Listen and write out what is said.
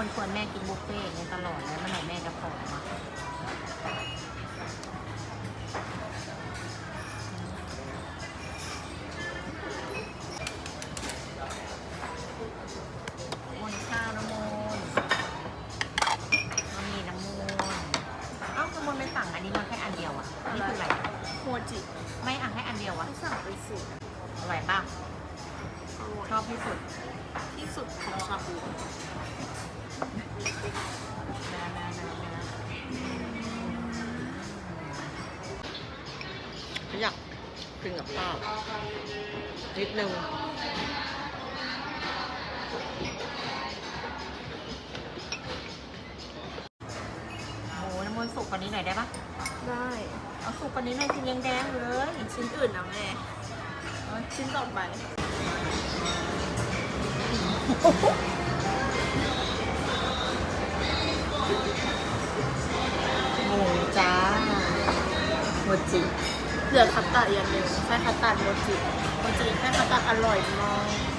ມັນຊວນແມ່ກິນບຸບເຟນີ້ຕະຫຼອດເລີຍ ມັນໃຫ້ແມ່ເຈົ້າຂອງມາ. ໝູນຊາວນ້ຳມົນ ມັນມີນ້ຳມົນ. ເອົ້າ ນ້ຳມົນໄປສັ່ງອັນນີ້ມາແຄ່ອັນດຽວອະ ນີ້ຄືອະໄລ? ໂມຈິ. ໄມ່ ອ່ະ ໃຫ້ອັນດຽວອະ ໄປສັ່ງເປັນຊຸດ. ອະຮ່ອຍປະ? ອະຮ່ອຍ. ຊອບທີ່ສຸດ? ທີ່ສຸດຂອງຊາບູ. ແມ່ ແມ່ ແມ່ ແມ່ ຢາກ ກິນກັບຂ້າວນິດໜຶ່ງ. ໂອ້ ນ້ຳມົນສຸກກວ່ານີ້ໜ້ອຍໄດ້ປະ? ໄດ້. ເອົາສຸກກວ່ານີ້ໜ້ອຍ ຊິຍັງແດງຢູ່ເລີຍ. ຊິ້ນອື່ນນຳແດ່. ເອີ ຊິ້ນຕໍ່ໄປ. ໝູຈ້າ ໂມຈິ. ເຫຼືອຄັດຕາດອີກອັນໜຶ່ງ ໄສ້ຄັດຕາດໂມຈິ. ໂມຈິໄສ້ຄັດຕາດອະຮ່ອຍມາກ.